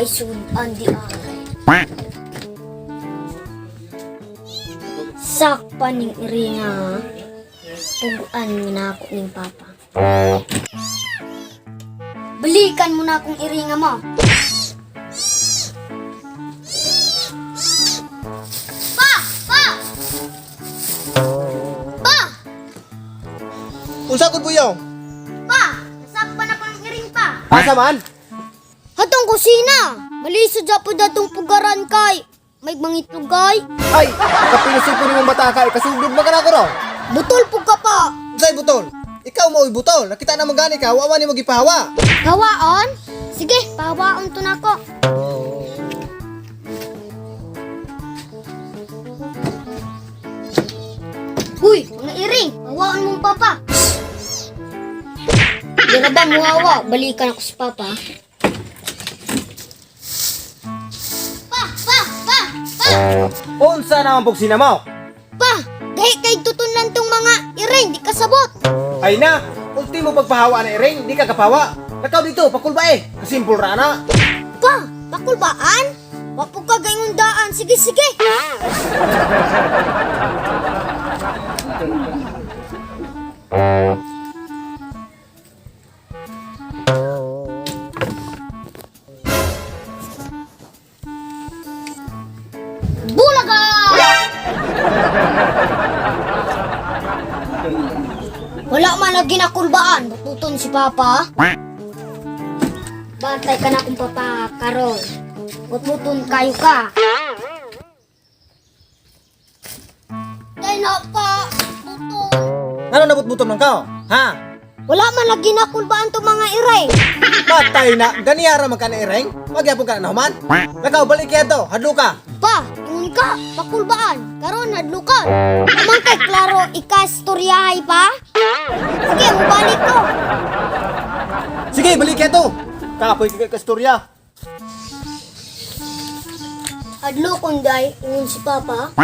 Ay sudan di ay. Sakpa ning iringa. Puguan nga nako ning papa. Balikan mo na akong iringa mo. Pa! Pa! Pa! Unsa gud buyong? Pa! Nasakpan ako ng iring pa. Asa man? Hatong kusina! Malisod sa po datong pugaran kay. May mangitlogay. Ay, kapinusin ko nimong bata ka, kasugdog ba ka na ko raw? Butol po ka pa. Unsay butol? Ikaw mao'y butol. Nakita na mo gani ka, wa man nimo gipahawa. Hawaon? Sige, pahawaon to nako. Huy, mga iring, hawaon mong papa. Di na ba muhawa? Balikan ako si papa. Pa, pa, pa, pa, Unsa naman pug sinamaw? pa! Gahi kay tutunan tong mga iring, di kasabot. Ay na, ultimo pagpahawa na iring, di ka kapawa. Lakaw dito, pakulba eh. Kasimple ra na. Pa, pakulbaan? Wapo ka gayong daan. Sige, sige. Bulaga! Wala man na ginakulbaan. Bututon si Papa. Bantay ka na kung papa karon. Butbuton kayo ka. Tay na pa, buton. Ano nabutbutom lang ka? Ha? Wala man lagi nakulbaan tong mga iray. Patay na, ganiyara man ka na iring? Magyapon ka na human? Lakaw, balik kaya to, hadlo ka. Pa, ingon ka, pakulbaan. Karon hadlukan. Amang kay klaro ikastoryahay pa. Sige, mubalik ko. Sige, balik kaya to. Kapoy ka kastorya. Hadlokon day, ingon si Papa.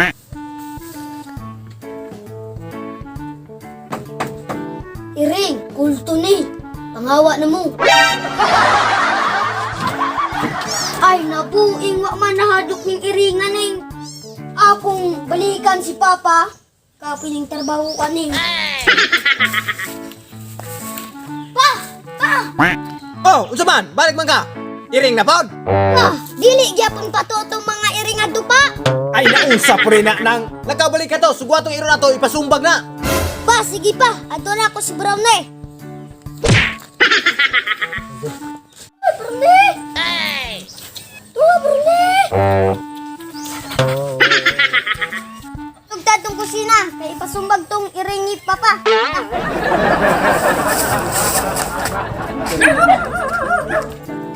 Iring, kulto ni. Pangawa na mo. Ay, nabuing wa man nahadlok ning iringan ning. Akong balikan si Papa. Kapoy ning trabaho kaning. Pa! Pa! Oh, unsa man? Balik man ka. Iring na pod. Pa! Dili gyapon pa to tong mga iring adto pa. Ay nausap rin na nang. Lakaw, balik ka to. Sugwa tong iro na to, ipasumbag na. Pa, sige pa. Ato na ako si Brownie. Ay, Brownie! Ay! Tuwa, Brownie! Tugtad tong kusina, kay ipasumbag tong iringi papa.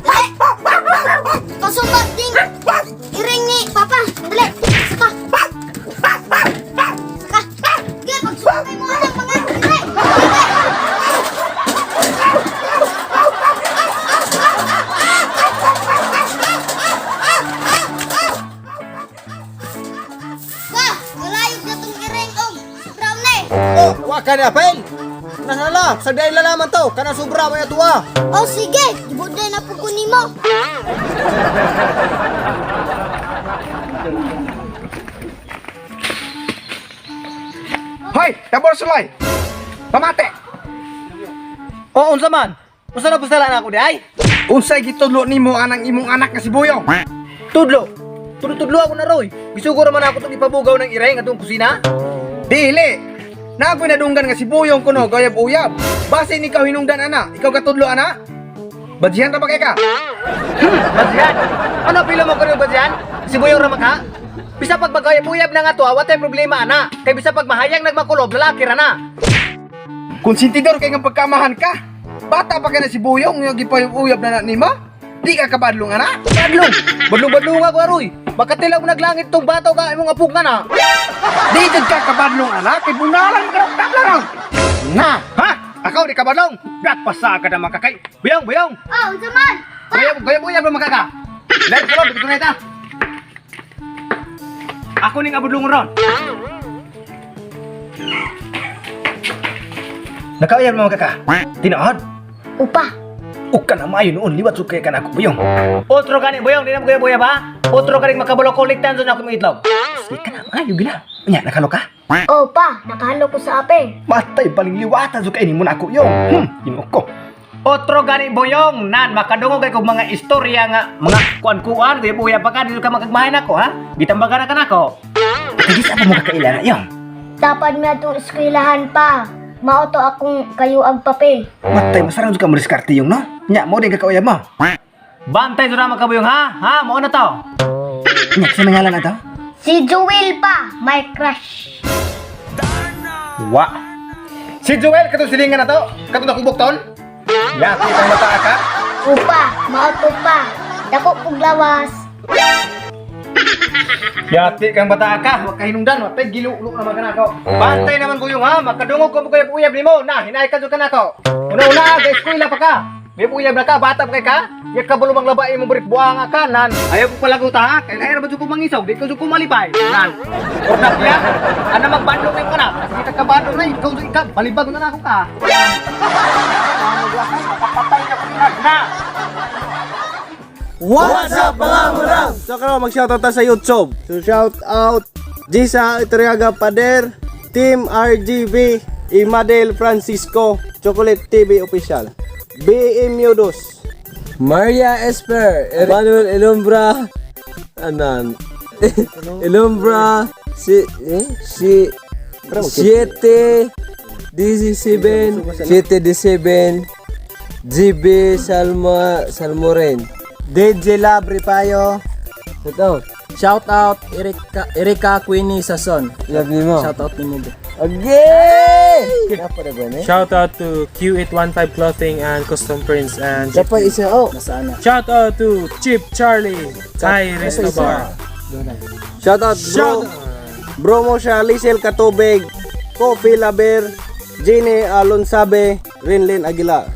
Ay! Pasumbag ding iringi papa. Dali, saka. Saka. Sige, pagsubay mo ang mga iring. Pa, galayog na tong iring og brownie. Oh, wa ka na, Pel. Nasala, sa dahil naman to. Kana sobra may atuwa. O sige, gibuday na po ko nimo. Hoy, tabor sulay. Pamate. Oh, unsa man? Unsa na pusala na ako di ay? Unsay gitudlo nimo anang imong anak nga si Buyong? Tudlo. Tudlo-tudlo ako na roy. Gisugo ra man ako tong ipabugaw ng iring atong kusina. Dili. Nagoy nadunggan nga si Buyong kuno gayab-uyab. Basin ikaw hinungdan ana, ikaw katudlo ana. Badsihan ra ba kay ka? Badyan. Ano pila mo kuno badyan? Si Buyong ra maka? Bisa pag magayab-uyab na nga to, wa tay problema ana. Kay bisa pag mahayang nagmakulob, lalaki ra na. Konsentidor kay nga pagkamahan ka. Bata pa kay na si Buyong nga gipayub-uyab na na nimo. Di ka kabadlong ana. Badlong. Badlong-badlong ako aroy. Makatilaw naglangit tong bataw ka imong apog nga na. Di jud ka kabadlong ana kay bunalan ka tablarang. Na. Ha? Akaw di kabadlong. Gatpasa ka na makakay. Buyong, buyong. Oh, unsa man? Gayab gayab-uyab ra makaka. Lain sulod, dito na ita. Ako ning abudlong ron. Nakauyab mo kaka. Tinuod. Upa, Ug kana maayo noon liwat sud kay kanako, Buyong. Otro gani, Buyong, di na mo uyab ha. Otro gani makabalo ko liktan sa ako imong itlog. Sige kana maayo gina. Unya nakalo ka? Oh pa, nakahalo ko sa ape. Matay baling liwatan jud kay nimo nako, Yong. Ginoo ko. Otro gani, Boyong, nan makadungog kay kog mga istorya nga mga kuan-kuan uyab-uyab pa ka dito ka makagmahay nako ha. Gitambagan na ka nako. Tigis pa mo kakaila na, Yong. Tapad mi atong eskwelahan pa. Mao to akong kayo ang papel. Matay masarang jud ka mo diskarte, Yong, no? Nya mo din kakauyab mo. Bantay jud na makabuyong ha. Ha, mao na to. Nya sa ngalan na to? Si Joel pa, my crush. Wa. Si Joel katong silingan na to, katong nakubok ton. Yati kang mata ka. Upa, mao to pa. Dako kog lawas. Yati kang bata ka, wa ka hinungdan, wa tay gilulo naman ka nako. Bantay naman, Buyong, ha. Makadungog ko mo kay uyab nimo. Na hinay ka jud ka nako. Una-una ga eskwela pa ka. May uyab na ka, bata pa kay ka. Ya ka bulumang labae mo burik buanga ka nan. Ayaw ko palaguta ha. Kay lahi ra ba jud ko mangisog, di ko jud ko malipay. Nan. Ordak ya. Ana magbandong kayo ka na. Sige ka kabandong na, ikaw jud ikaw. Balibag na nako ka. Patay na ko na. What's up, mga murang? So karon mag-shoutout ta sa YouTube. So shout out Jisa Itriaga Pader, Team RGB, Imadel Francisco, Chocolate TV Official, BM Yodos, Maria Esper, Manuel Elumbra, anan, Elumbra, si, eh, si, 7, DC7, 7 D7, GB Salma, Salmoren. DJ Lab Ripayo. Shout out. Shout out Erika, Erika Queenie Sason. Love ni mo. Shout out ni mo. Okay! Dapat na ba ni? Shout out to Q815 Clothing and Custom Prints and Dapat isa oh. Nasaan na? shout out to Chip Charlie Thai Resto Bar. Shout out bro. Bro mo siya Lizel Katubig, Coffee Laber, Jenny Alonsabe, Rinlin Aguilar.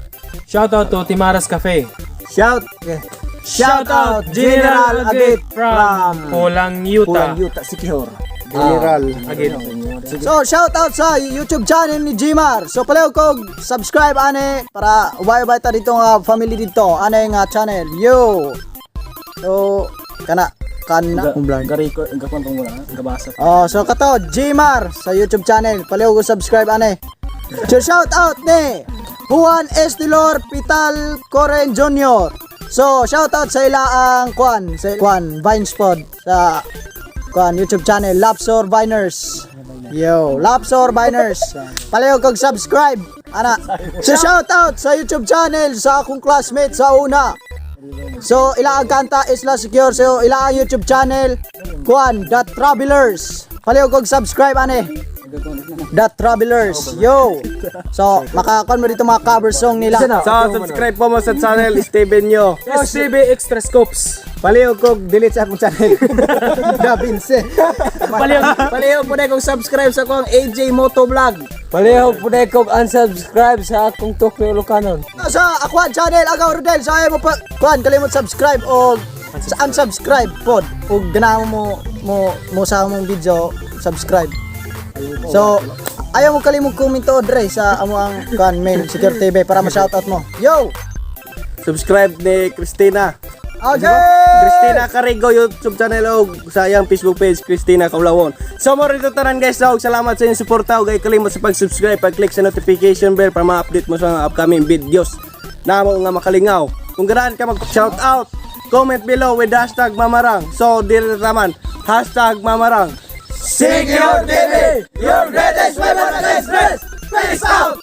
Shout out to Timaras Cafe. Shout Shout out General Agit from Pulang Yuta. Pulang Yuta Sikihor. General. Agit. So shout out sa YouTube channel ni Gmar. So palayo kog subscribe ane para ubay-ubay ta dito nga family dito ane nga channel. Yo. So kana kana Oh, so kato Gmar sa YouTube channel. Palayo kog subscribe ane. So shout out ni Juan Estilor Pital Coren Jr. So shout out sa ilaang kwan, sa kwan Vinespod sa kwan YouTube channel Lapsor Viners. Yo, Lapsor Viners. Palayo kog subscribe. Ana. So shout out sa YouTube channel sa akong classmate sa una. So ila ang kanta Isla Secure. So ila ang YouTube channel Kwan The Travelers. Palayo kog subscribe ane. The Travelers. Yo. So makakuan mo dito mga cover song nila. So subscribe po mo sa channel Steven Nyo. SCB Extra Scopes. Palayo kog delete sa akong channel. Da Vince. Palayo po na kong subscribe sa akong AJ Moto Vlog. Palayo po na kong unsubscribe sa akong Tokyo Ilocano. Sa akuan channel Agaw Rodel sa ayaw mo pa kuan kalimot subscribe o sa unsubscribe pod ug ganahan mo mo mo sa among video subscribe. So ayaw mo kalimot komento dre sa amo ang kuan main Secure TV para ma-shoutout mo. Yo. Subscribe ni Christina. Okay. Christina Carigo YouTube channel og sa iyang Facebook page Christina Kaulawon. So mo rito tanan guys, og salamat sa inyong suporta ug ay kalimot sa pag-subscribe, pag-click sa notification bell para ma-update mo sa mga upcoming videos namo nga makalingaw. Kung ganahan ka mag-shout out, comment below with #mamarang. So dili na taman, #mamarang. Secure TV, your greatest weapon against stress. Peace out!